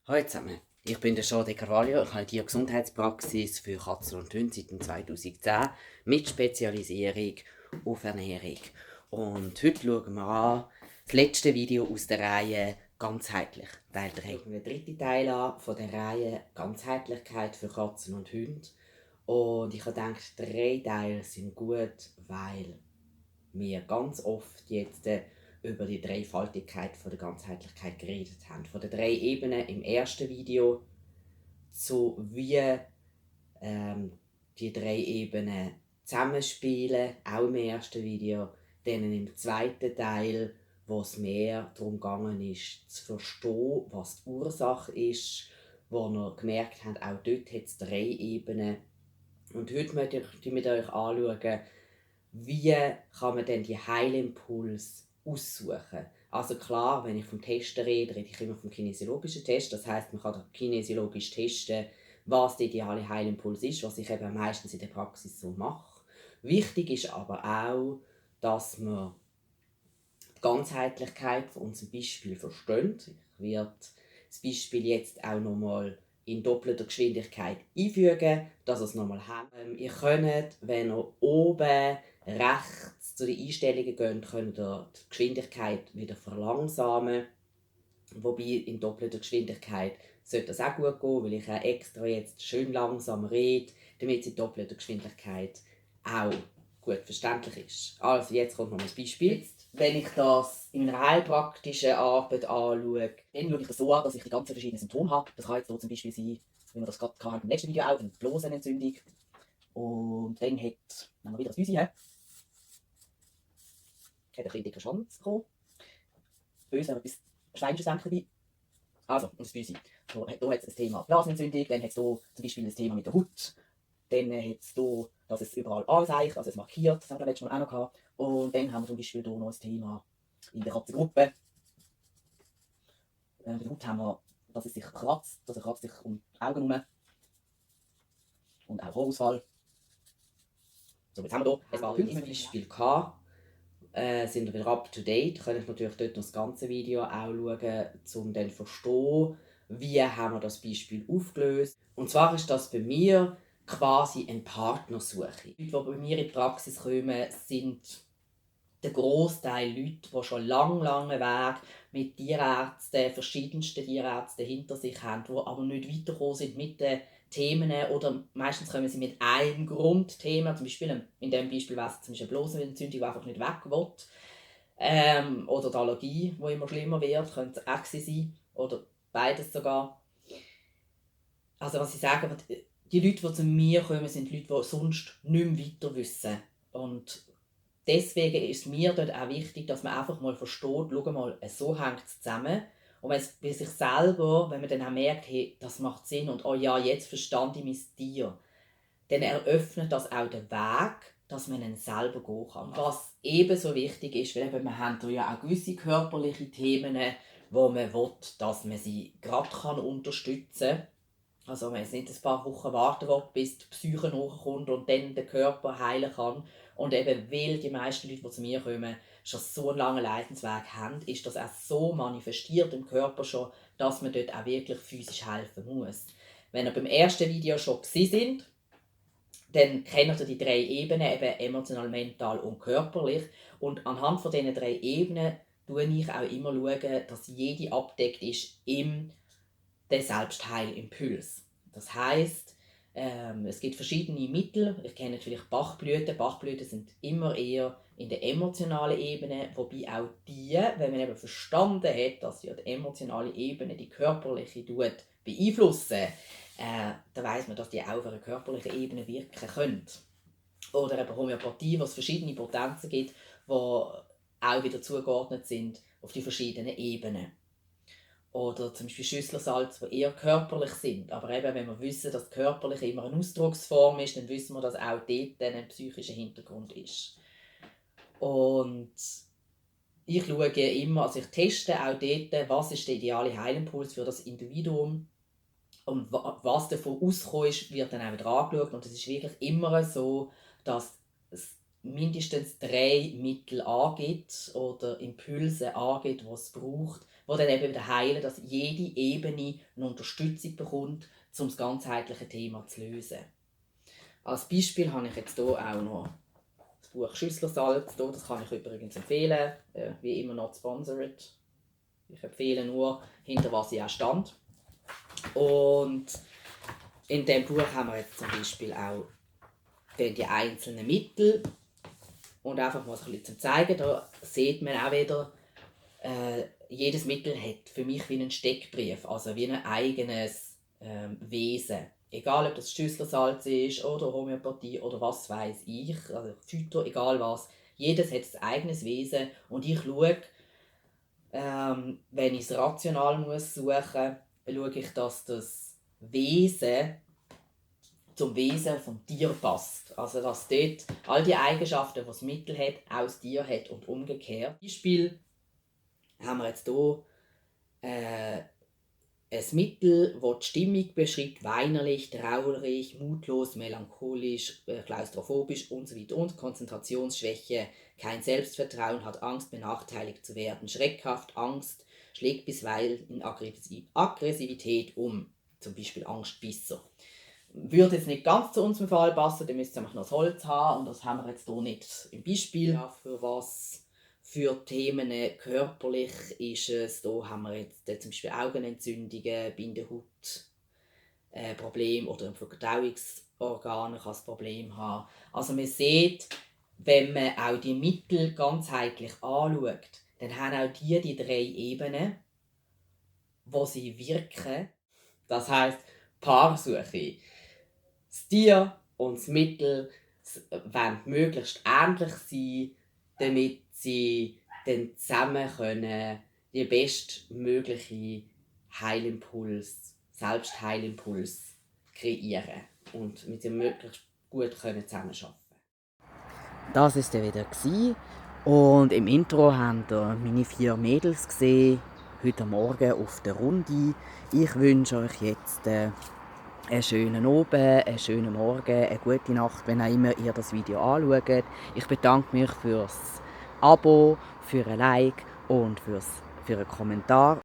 Hallo zusammen, ich bin der Jean de Carvalho. Ich habe die Gesundheitspraxis für Katzen und Hunde seit 2010 mit Spezialisierung auf Ernährung. Und heute schauen wir an das letzte Video aus der Reihe Ganzheitlich, Teil 3. Schauen wir den dritten Teil an von der Reihe Ganzheitlichkeit für Katzen und Hunde. Und ich habe gedacht, 3 Teile sind gut, weil wir ganz oft jetzt über die Dreifaltigkeit von der Ganzheitlichkeit geredet haben. Von den 3 Ebenen im ersten Video zu wie die 3 Ebenen zusammenspielen, auch im ersten Video. Dann im zweiten Teil, wo es mehr darum gegangen ist, zu verstehen, was die Ursache ist, wo wir gemerkt haben, auch dort hat es 3 Ebenen. Und heute möchte ich mit euch anschauen, wie kann man denn die Heilimpuls aussuchen? Also klar, wenn ich vom Testen rede, rede ich immer vom kinesiologischen Test. Das heißt, man kann kinesiologisch testen, was der ideale Heilimpuls ist, was ich eben meistens in der Praxis so mache. Wichtig ist aber auch, dass man die Ganzheitlichkeit von unserem Beispiel versteht. Ich werde das Beispiel jetzt auch nochmal in doppelter Geschwindigkeit einfügen, dass ihr es nochmal habt. Ihr könnt, wenn ihr oben rechts zu den Einstellungen geht, könnt ihr die Geschwindigkeit wieder verlangsamen. Wobei in doppelter Geschwindigkeit sollte das auch gut gehen, weil ich auch extra jetzt schön langsam rede, damit es in doppelter Geschwindigkeit auch gut verständlich ist. Also jetzt kommt noch ein Beispiel. Wenn ich das in einer heilpraktischen Arbeit anschaue, dann schaue ich das so an, dass ich die ganzen verschiedenen Symptome habe. Das kann jetzt hier zum Beispiel sein, wie wir das gerade im letzten Video auch, eine Blasenentzündung. Und dann nehmen wir wieder das Büsi her. Hat ein bisschen dicker Schwanz bekommen. Böse, wenn wir etwas Schweinisches dabei. Also, und das Büsi. Hier hat es das Thema Blasenentzündung, dann hat es hier zum Beispiel das Thema mit der Haut. Dann hat es hier, dass es überall anseicht, also es markiert, das haben wir letztes Mal auch noch gehabt. Und dann haben wir zum Beispiel hier noch ein Thema in der Katzengruppe. Bei der Haut haben wir, dass es sich kratzt, dass er kratzt sich um die Augen herum. Und auch Haarausfall. So, jetzt haben wir hier ein paar Punkte. Beispiel gehabt. Sind wir wieder up to date. Könnt ihr natürlich dort noch das ganze Video auch schauen, um dann zu verstehen, wie haben wir das Beispiel aufgelöst. Und zwar ist das bei mir quasi eine Partnersuche. Die Leute, die bei mir in die Praxis kommen, sind der Großteil Leute, die schon lange Weg mit Tierärzten, verschiedensten Tierärzten hinter sich haben, die aber nicht weitergekommen sind mit den Themen oder meistens kommen sie mit einem Grundthema, zum Beispiel in diesem Beispiel wäre es zum Beispiel eine Blasenentzündung, die einfach nicht weg will. Oder die Allergie, die immer schlimmer wird, könnte auch sein. Oder beides sogar. Also was ich sage, die Leute, die zu mir kommen, sind Leute, die sonst nicht mehr weiter wissen. Und deswegen ist mir dort auch wichtig, dass man einfach mal versteht, schau mal, so hängt es zusammen. Und wenn es bei sich selber, wenn man dann auch merkt, hey, das macht Sinn und oh ja, jetzt verstand ich mein Tier, dann eröffnet das auch den Weg, dass man ihn selber gehen kann. Was ebenso wichtig ist, weil wir haben ja auch gewisse körperliche Themen, wo man will, dass man sie gerade unterstützen kann. Also wenn man jetzt nicht ein paar Wochen warten will, bis die Psyche nachkommt und dann der Körper heilen kann. Und eben, weil die meisten Leute, die zu mir kommen, schon so einen langen Leidensweg haben, ist das auch so manifestiert im Körper schon, dass man dort auch wirklich physisch helfen muss. Wenn ihr beim ersten Video schon sind, dann kennt ihr die 3 Ebenen, eben emotional, mental und körperlich. Und anhand von diesen 3 Ebenen schaue ich auch immer, dass jede abdeckt ist im der Selbstheilimpuls. Das heisst, es gibt verschiedene Mittel. Ich kenne vielleicht Bachblüten. Bachblüten sind immer eher in der emotionalen Ebene, wobei auch die, wenn man eben verstanden hat, dass ja die emotionale Ebene die körperliche beeinflussen, dann weiss man, dass die auch auf einer körperlichen Ebene wirken können. Oder eben Homöopathie, wo es verschiedene Potenzen gibt, die auch wieder zugeordnet sind auf die verschiedenen Ebenen. Oder zum Beispiel Schüsslersalz, die eher körperlich sind. Aber eben, wenn wir wissen, dass körperlich immer eine Ausdrucksform ist, dann wissen wir, dass auch dort ein psychischer Hintergrund ist. Und ich schaue immer, also ich teste auch dort, was ist der ideale Heilimpuls für das Individuum. Und was davon ausgekommen ist, wird dann auch wieder angeschaut. Und es ist wirklich immer so, dass es mindestens 3 Mittel angibt oder Impulse angibt, die es braucht, die dann eben wieder heilen, dass jede Ebene eine Unterstützung bekommt, um das ganzheitliche Thema zu lösen. Als Beispiel habe ich jetzt hier auch noch das Buch Schüsslersalz. Das kann ich übrigens empfehlen, wie immer not sponsored. Ich empfehle nur, hinter was ich auch stand. Und in diesem Buch haben wir jetzt zum Beispiel auch die einzelnen Mittel. Und einfach mal ein bisschen zum Zeigen, da sieht man auch wieder, jedes Mittel hat für mich wie einen Steckbrief, also wie ein eigenes Wesen. Egal, ob das Schüsslersalz ist oder Homöopathie oder was weiß ich, also Phyto, egal was. Jedes hat ein eigenes Wesen und ich schaue, wenn ich es rational muss suchen muss, schaue ich, dass das Wesen zum Wesen vom Tier passt. Also dass dort all die Eigenschaften, die das Mittel hat, auch das Tier hat und umgekehrt. Beispiel haben wir jetzt hier ein Mittel, das die Stimmung beschreibt, weinerlich, traurig, mutlos, melancholisch, klaustrophobisch usw. und Konzentrationsschwäche, kein Selbstvertrauen, hat Angst, benachteiligt zu werden, schreckhaft, Angst, schlägt bisweilen in Aggressivität um, zum Beispiel Angstbisser. Würde jetzt nicht ganz zu unserem Fall passen, dann müsst ihr noch das Holz haben und das haben wir jetzt hier nicht im Beispiel. Ja, für was für Themen körperlich ist es, hier haben wir jetzt zum Beispiel Augenentzündungen, Bindehautprobleme oder Verdauungsorgane kann das Problem haben. Also man sieht, wenn man auch die Mittel ganzheitlich anschaut, dann haben auch die 3 Ebenen, wo sie wirken. Das heisst, Paarsuche. Das Tier und das Mittel wollen möglichst ähnlich sein, damit sie dann zusammen können die bestmögliche Heilimpuls, Selbstheilimpuls kreieren und mit dem möglichst gut zusammenarbeiten können. Das war es dann wieder. Und im Intro habt ihr meine 4 Mädels gesehen, heute Morgen auf der Runde. Ich wünsche euch jetzt einen schönen Abend, einen schönen Morgen, eine gute Nacht, wenn auch immer ihr das Video anschaut. Ich bedanke mich fürs Abo, für ein Like und für einen Kommentar.